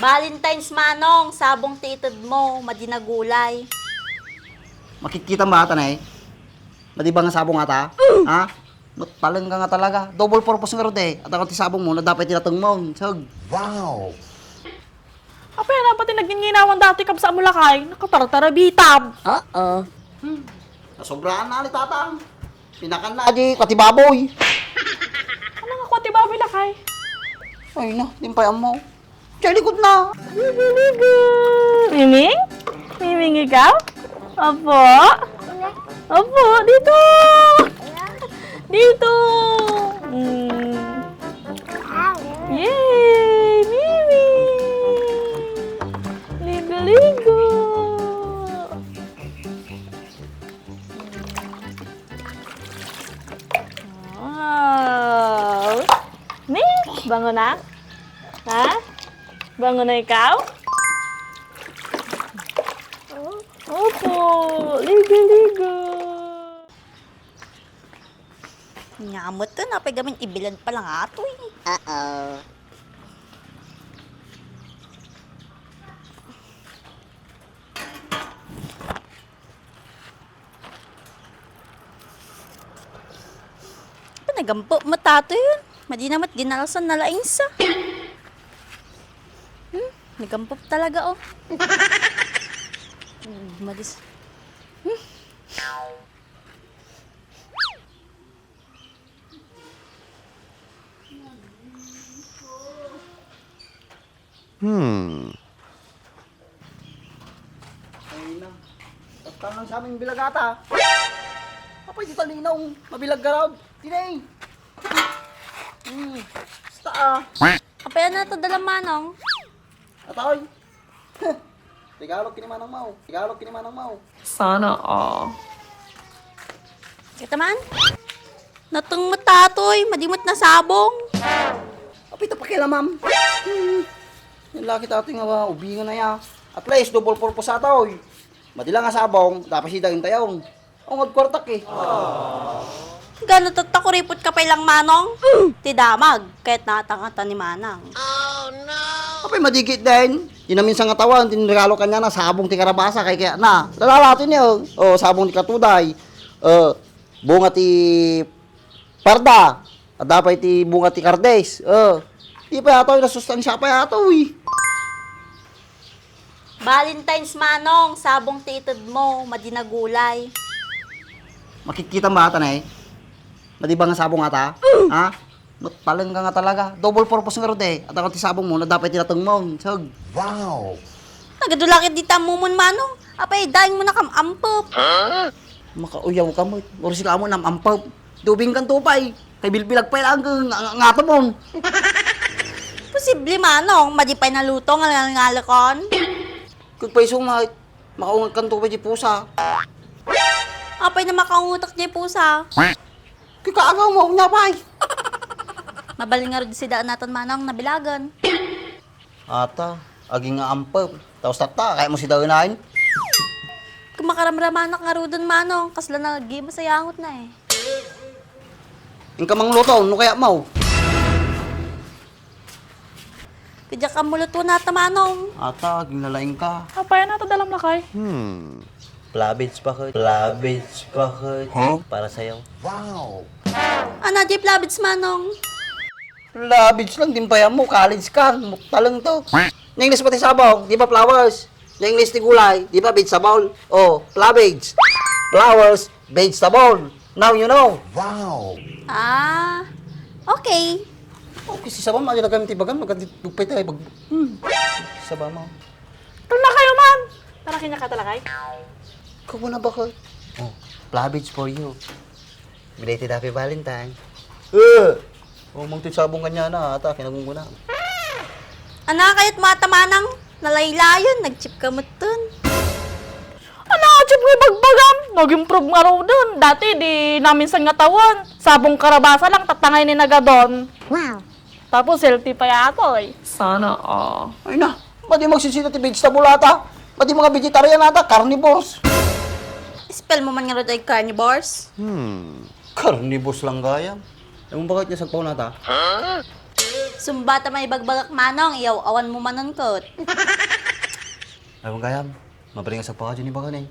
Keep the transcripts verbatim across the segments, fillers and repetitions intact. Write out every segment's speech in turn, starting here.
Valentine's, Manong, sabong ti itedmo, madi nga gulay. Makitkitam ba ata, ne? Madi ba nga sabong ata? Ha? Mataleng ka nga talaga. Double purpose ngarud, e. Ata nga ti sabongmo, nadapay ti natengmo. Sag. Wow! Apay, ano pati nagnginginawan dati kabsatmo, lakay? Nakatartarabitab. Oo. Hmm. Nasobraan na ni Tatang. Pinakan na di, pati baboy. Ano nga, pati baboy, lakay? Ay na, di pay ammo. Diay likod na. Ligo-ligo. Miming? Miming ikaw? Opo. Opo, dito. Dito. Mm. Yay, Miming. Ligo-ligo. Wow. Ni, bango na? Ha? Bango na ikaw? Opo, ligo-ligo. Nyamot to, napay gamin ibilad pa lang ato, e. Uh-oh. Panagampo mo tato yun. Madi na met ginalasan na laing sa. Hmm? Nagampo talaga, oh. Hmm, madis. Hmm. Hmm. Ay na. Basta lang sa aming bilagata. Apay, di talinaw. Mabilag garab. Tinay. Hmm. Basta, ah. Apay, ano to, dala, Manong? Atoy. Tagalog kini manang mau. Tagalog kini manang mau. Sana all. Kita man? Nateng mo tatoy, madi met nga sabong. Apay ta pakialamam. Hmm. Yan laki tatoy nga ubingan na ya. At least, double purpose atoy. Madi lang nga sabong, dapat sida intayong. O, ngagkwartak, e. Gano tatta, kuripot ka pay lang, Manong? Ti damag, ket natangatan ni Manang. Apay, madigit den. Di namin sa nga tawan, tinregalo kaniana, sabong ti karabasa, kay kaya na. Lalalatin niya, o. O, sabong ti katuday. O, bunga ti parda. Adda pay ti bunga ti kardis. O. Di pay atoy, nasustansya pay atoy. Valentine's, Manong, sabong ti itedmo, madi nga gulay. Makitkitam ba ata, ne? Madi ba nga sabong ata? Ha? Mataleng ka nga talaga. Double purpose ngarud, e. Ata nga ti sabongmo, nadapay ti natengmo. Sag. Wow! Nagadula ket dita ammomon, Manong. Apay, daing mo nakam-ampep. Makauyaw ka met. Uray sika ammo nam-ampep. Dubing kan tupay. Kay bilbilag pay lang nga, nga, nga atumon. Posible, Manong, madi pay naluto nga ngalngalekon. Kag pay sumay, makaunget kan tupay ti pusa. Apay na makaungetak ti pusa? Kay kaagaw mo, nya pay. Mabalin ngarud sida natan, Manong, nabilagan. Ata, aging nga ampep. Tapos tatta, kaya mo si daenain? Kung makaramramanak ngaruden, Manong, kasla naggi masayangot na, e. Inka mangluto, no kaya mo? Kadiak ammoluto nata, Manong. Ata, aging lalaing ka. Apay, ano ata dalam lakay? Hmm. Plabids pa, kut. Plabids pa, kut. Huh? Para sa'yo. Wow! Ano, di plabids, Manong? Labids lang, di pay ammo, college ka, mukta lang to. Na English pati sabong, di ba flowers? Na English ti gulay, di ba vegetable? O, plabids. Flowers, vegetable. Now you know. Wow! Ah, okay. Okay, si sabong, mali lagay ti bagam, magkadugpay tayo, bag-, hmm. Si sabong mo. Tara na kayo man! Tara, kanya ka talaga, e. Kamu na ba ka? O, plabids for you. Belated Happy Valentine. Eh! O, mangtid sabong kanya na, ata, kinagunguna. Ana, kayat mata manang, nalaylayan, nag-chip ka muttun. Ana, chip nga bagbagam, nag-improve ngaruden. Dati, di namin sa nga tawen. Sabong karabasa lang, tatangay ni nagadon. Wow. Tapos healthy pa yatoy. Sana all. Ay na, madi magsisita ti vegetable ata. Madi mga vegetarian ata, carnivores. Spell mo man nga ay carnivores? Hmm, carnivores lang gayam. Ay, mong bakit niya sagpaw nata? Sumbatam a ibagbagak, Manong, iyaw-awanmo manen ket. Ay, gayam, mabalingas a pa ka dyan ibaga ni.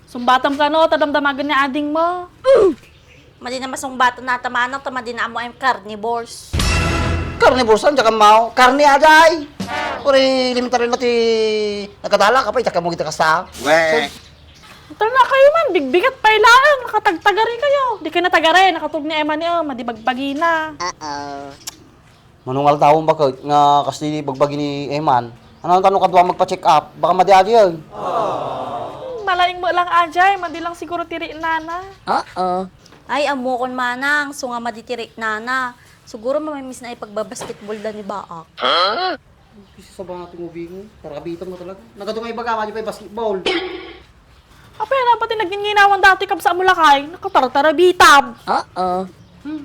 Sumbatam kano, ta damdamagen ni adingmo. Madi na masungbatanna ta, Manong, ta madi na ammo a carnivores. Carnivores, saan ka mao? Karne, ajay! Uri, elementary na ti nagkadala ka pa, itak mo kita kasta. Weh. Tal na kayo man, bigbigat pay laeng, nakatagtagari kayo. Di kayo natagari, nakatug ni Emma ni, oh, madi bagbagina. Uh-oh. Manungal taon ba ket nga kas ti bagbagi ni Eman? Ano, tano kadua magpa-check up? Baka madi-adi, ay. Hmm, malaing mo lang, ajay. Madi lang siguro ti riknana. Oo. Ay, ammokon, Manang. So nga madi ti riknana. Siguro mamimiss na ipagbabasketball da ni Baak. Huh? Kisa sa banga ti ngubing. Tarabita mo talaga. Nagadu nga ibaga, madi pa basketball. Apay, ano pati nagnginginawan dati kabsa mo lakay? Nakatartarabitab. Oo. Hmm.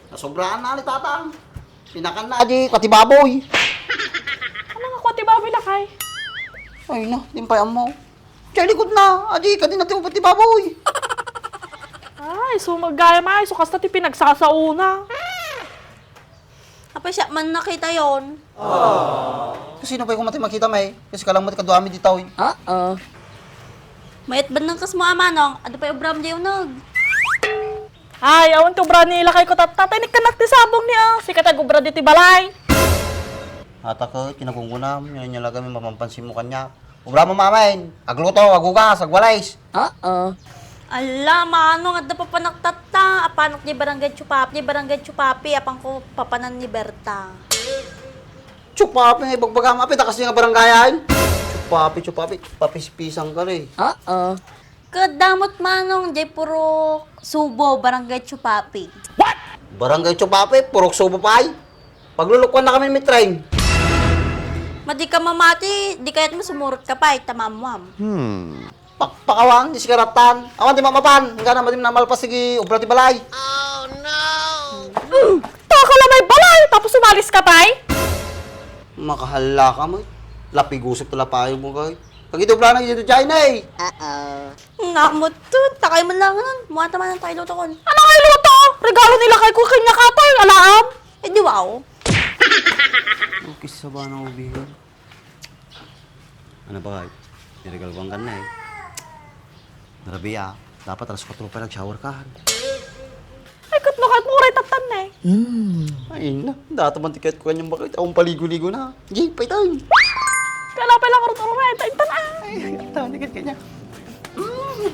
Nasobraan na ni Tatang. Pinakan na, adi, pati baboy. Ano nga, pati baboy lakay? Ay na, di pay ammo. Diay likod na, adi, kadi na ti pati baboy. Ay, so maggayam ay, so kasta ti pinagsasaona. Apay siya man nakita yon. Kasino pay koma ti makita, may? Kasi kalang mo ti kaduami ditoy. Oo. Mayat bannang kas mo, a Manong, adu pay obram di uneg. Ay, awan ti obra ni lakay ko, tatta. Tay, nikkanak ti sabong ni, ah. Sika ti agobra ditoy balay. Ata ket, kinakunkunam, yan yung lagay, mapampansin mo kanya. Obra mo, mamain. Agluto, agugas, agwalis. Oo. Ala, Manong, adda papanak tatta. Apanak ni Barangay Chupapi, ni Barangay Chupapi, apan ko papanan ni Berta. Chupapi nga ibagbagam, apay, ta kasi nga barangay ay. Chupapi, Chupapi, papispisang ka rin. Oo. Ket damot, Manong, jay purok Subo, Barangay Chupapi. Barangay Chupapi, purok Subo pay. Paglulukuan na kami ni Mitrain. Madi ka mamati, di kayat mo sumurot ka pay, ta maammuam. Hmm. Pakpakawan, di sikaratan. Awan di mamapan. Hanggang na, madi na malpas, sige, obra ti balay. Oh, no! Taka la may balay, tapos umalis ka pay? Makahalla ka mo. Lapigusok ta lapayo mo, kay. Kagiti obra na, giti China, eh. Uh-oh. Nga mo to, takay man lang nun. Muha ta man ang tayo luto kon. Ano nga iluto? Regalo nila kay ko, kanya ka to, eh, alaam. Eh, di wow. Okay, sa ba na ubigan? Ano ba, kay? Niregalo ko ang kanna, eh. Narabi, ah. Dapat alas kwatro pa nag-shower ka. Ay, ket no, ket mo, uray tattan na, eh. Mm. Ay, na. Data man ti kayat ko kanyang bakit. Akong paligo-ligo na. Jay, paitan. Kala pa lang, urut-urut, eh. Tain-tan, ah. Ay, ito, nikat kanya. Mm.